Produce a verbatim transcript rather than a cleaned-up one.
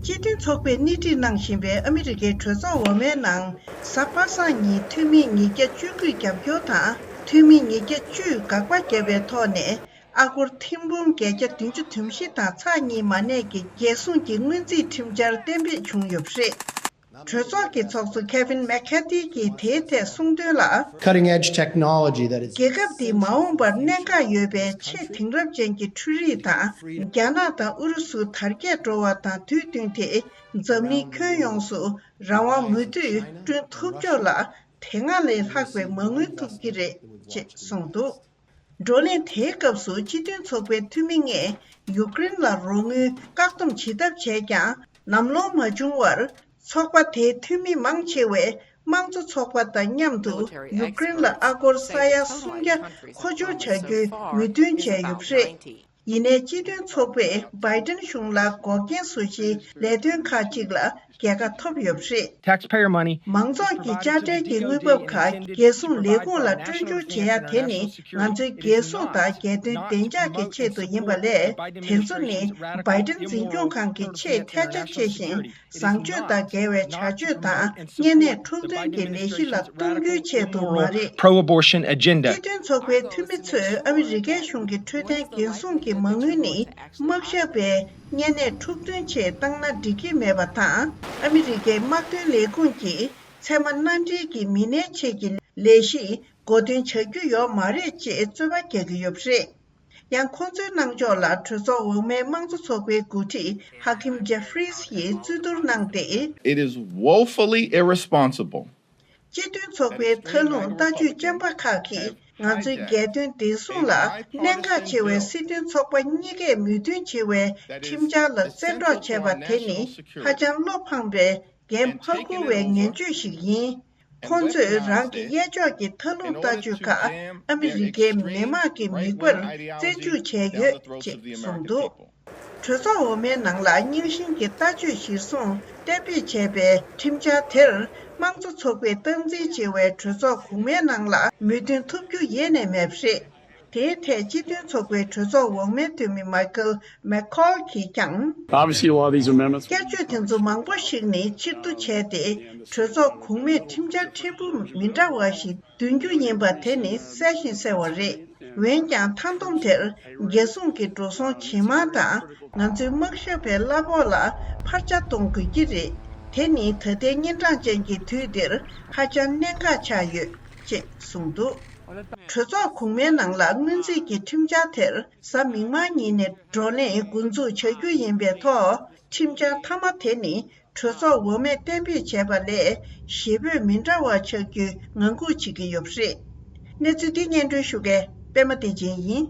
སྤྱི་མཐུན་ཚོགས་པས་སྣེ་ཁྲིད་གནང་བཞིན་པའི་ཨ་མི་རི་ཀའི་གྲོས་ཚོགས་འོག་མའི་ནང་། གཟའ་པ་སངས་ཉིན་འཐུས་མི་ཉིས་བརྒྱ་བཅུ་དགུས་རྒྱབ་སྐྱོར་དང་། འཐུས་མི་ཉིས་བརྒྱ་བཅུས་དགག་པ་བརྒྱབ་པའི་ཐོག་ནས། ཨ་སྒོར་ཐེར་འབུམ་བརྒྱད་བརྒྱ་བདུན་ཅུ་དོན་བཞི་དང་ཚེག་གཉིས་མ་གནས་ཀྱི་རྒྱལ་སྲུང་གི་སྔོན་རྩིས་ཁྲིམས་འཆར་གཏན་འབེབས་བྱུང་ཡོད་པ་རེད། གྲོས་ཚོགས་ཀྱི་ཚོགས་གཙོ་Kevin McCarthy་གྱིས་དེའི་ཐད་གསུངས་དོན་ལ། Cutting edge technology that is རྒྱལ་ཁབ་འདིའི་མ་འོངས་པར་གནད་འགག་ཡོད་པའི་ཆེས་དེང་རབས་ཅན་གྱི་འཕྲུལ་རིག་དང་། རྒྱ་ནག་དང་ཨུ་རུ་སུ་དར་རྒྱས་འགྲོ་བ་དང་དུས་བསྟུན་ཏེ། འཛམ་གླིང་ཁྱོན་ཡོངས་སུ་རང་དབང་མུ་མཐུད་བསྐྲུན་ཐུབ་ཕྱོགས་ལ། དེ་སྔ་ལས་ལྷག་པའི་མ་དངུལ་ཐོབ་ཀྱི་རེད་ཅེས་གསུངས་འདུག་བགྲོ་གླེང་དེའི་སྐབས་སུ་སྤྱི་མཐུན་ཚོགས་པའི་འཐུས་མི་ལྔས་ཡུཀ་རེན་ལ་རོགས་དངུལ་བཀག་སྡོམ་བྱེད་ཐབས་བྱས་ཀྱང་ནམ་ལོང་མ་བྱུང་བར། ཚོགས་པ་དེའི་འཐུས་མི་མང་ཆེ་བས་དམངས་གཙོ་ཚོགས་པ་དང་མཉམ་དུ་ཡུཀ་རེན་ལ་ཨ་སྒོར་ས་ཡ་སུམ་བརྒྱ་མཁོ་སྦྱོར་བྱ་རྒྱུའི་མོས་མཐུན་བྱས་ཡོད་པ་རེད། ཡིན་ནའི་སྤྱི་མཐུན་ཚོགས་པས་བྷའི་ཏིན་གཞུང་ལ་འགོག་རྐྱེན་བཟོ་གཞིའི་ལས་དོན་ཁག་ཅིག་ལ་རྒྱལ་ཁ་ཐོབ་ཡོད་པ་རེད། Taxpayer money. མང་ཚོགས་ཀྱི་དཔྱ་ཁྲལ་གྱི་དངུལ་འབབ་ཁག་རྒྱལ་སྲུང་ལས་ཁུངས་ལ་སྤྲོད་སྦྱོར་བྱེད་ཡ་དེ་ནི་ང་ཚོའི་རྒྱལ་སྲུང་དང་རྒྱལ་དོན་བདེ་འཇགས་ཀྱི་ཆེད་དུ་ཡིན་པ་ལས། དེ་ཚོ་ནི་བྷའི་ཏིན་འཛིན་སྐྱོང་ཁང་གི་ཆེས་ཐལ་ཆ་ཆེ་ཞིང་བཟང་སྤྱོད་དང་འགལ་བའི་བྱ་སྤྱོད་དང་། གཉན་ནད་འཁྲུག་སྟོན་གྱི་ལས་གཞི་ལ་གཏོང་རྒྱུའི་ཆེད་དུ་མ་རེད། Pro-abortion agenda. སྤྱི་མཐུན་ཚོགས་པའི་འཐུས་མི་ཚོས་ཨ་མི་རི་ཀའི་གཞུང་གི་འཕྲོད་བསྟེན་འགན་སྲུང་གི་མ་དངུལ་ནི། དམག་ཞབས་པའི་གཉན་ནད་འཁྲུག་སྟོན་ཆེད་བཏང་ན་འགྲིག་གི་མེད་པ་དང་། ཨ་མི་རི་ཀའི་དམག་དོན་ལས་ཁུངས་ཀྱིས་ཚད་མ་མནའ་འབྲེལ་གྱི་མི་སྣའི་ཆེད་ཀྱི་ལས་གཞི་འགོ་འདོན་བྱ་རྒྱུ་ཡོད་མ་རེད་ཅེས་རྩོད་པ་རྒྱག་གི་ཡོད་པ་རེད། ཡང་ཁོང་ཚོའི་གནང་ཕྱོགས་ལ་གྲོས་ཚོགས་འོག་མའི་དམངས་གཙོ་ཚོགས་པའི་འགོ་ཁྲིད་Hakeem Jeffries་ཡིས་གཙོས་བསྡུར་གནང་སྟེ། It is woefully irresponsible. སྤྱི་མཐུན་ཚོགས་པའི་མཐའ་ལྷུང་ལྟ་སྤྱོད་རྐྱང་པ་ཁག་གིས་ང་ཚོའི་རྒྱལ་དོན་བདེ་སྲུང་ལ་གནད་འགག་ཆེ་བའི་སྲིད་དོན་ཚོགས་པ་གཉིས་ཀས་མོས་མཐུན་བྱེད་པའི་ཁྲིམས་འཆར་ལ་བཙན་འཕྲོག་བྱས་པ་དེ་ནི་ཧ་ཅང་བློ་ཕངས་པའི་འགན་ཕར་འཁུར་བའི་ངན་སྤྱོད་ཞིག་ཡིན། ཁོང་ཚོས་རང་གི་གཡས་ཕྱོགས་ཀྱི་མཐའ་ལྷུང་ལྟ་སྤྱོད་ཁག་ཨ་མི་རི་ཀའི་མི་དམངས་ཀྱི་མིག་དཔེར་བཙན་འཇུག་བྱས་ཡོད་ཅེས་གསུངས་འདུག་གྲོས་ཚོགས་འོག་མའི་ནང་ལ་རྙིང་ཞེན་གྱི་ལྟ་སྤྱོད་གཞིར་བཟུང་གཏན་འབེབས་བྱས་པའི་ཁྲིམས་འཆར་དེར། དམངས་གཙོ་ཚོགས་པས་སྟངས་འཛིན་བྱེད་པའི་གྲོས་ཚོགས་གོང་མའི་ནང་ལ་མོས་མཐུན་ཐོབ་རྒྱུ་ཡེ་ནས་མེད་པ་རེད། དེའི་ཐད་སྤྱི་མཐུན་ཚོགས་པའི་གྲོས་ཚོགས་འོག་མའི་འཐུས་མི་Michael McCaul་གྱིས་ཀྱང་། Obviously, while these amendments བསྐྱར་བཅོས་དེ་ཚོ་མང་པོ་ཞིག་ནི་ཕྱིར་བསྡུ་བྱས་ཏེ། གྲོས་ཚོགས་གོང་མས་ཁྲིམས་འཆར་ཕྲན་བུ་མི་འདྲ་བ་ཞིག་འདོན་རྒྱུ་ཡིན་པ་དེ་ནི་གསལ་ཞིང་གསལ་བ་རེད། འོན་ཀྱང་མཐའ་སྡོམ་དེར་རྒྱལ་སྲུང་གི་འགྲོ་སོང་ཇེ་མང་དང་། ང་ཚོའི་དམག་ཞབས་པའི་གླ་ཕོགས་ལ་འཕར་ཆ་གཏོང་དགོས་ཀྱི་རེད། དེ་ནི་ད་ལྟའི་གཉན་འཕྲང་ཅན་གྱི་དུས་འདིར་ཧ་ཅང་གནད་འགག་ཆགས་ཡོད་ཅེས་གསུངས་འདུག་གྲོས་ཚོགས་གོང་མའི་ནང་ལ་སྔོན་རྩིས་ཀྱི་ཁྲིམས་འཆར་དེར་གཟའ་མིག་དམར་ཉིན་ནས་བགྲོ་གླེང་འགོ་འཛུགས་བྱ་རྒྱུ་ཡིན་པའི་ཐོག་ཁྲིམས་འཆར་མཐའ་མ་དེ་ནི་གྲོས་ཚོགས་འོག་མས་གཏན་འབེབས་བྱས་པ་ལས་ཞེ་པོས་མི་འདྲ་བ་ཆགས་རྒྱུའི་ངང་སྒུག་བྱེད་ཀྱི་ཡོད་པ་རེད། གནས་ཚུལ་འདི་སྙན་སྒྲོན་ཞུ་མཁན་པད་མ་བདེ་ཆེན་ཡིན།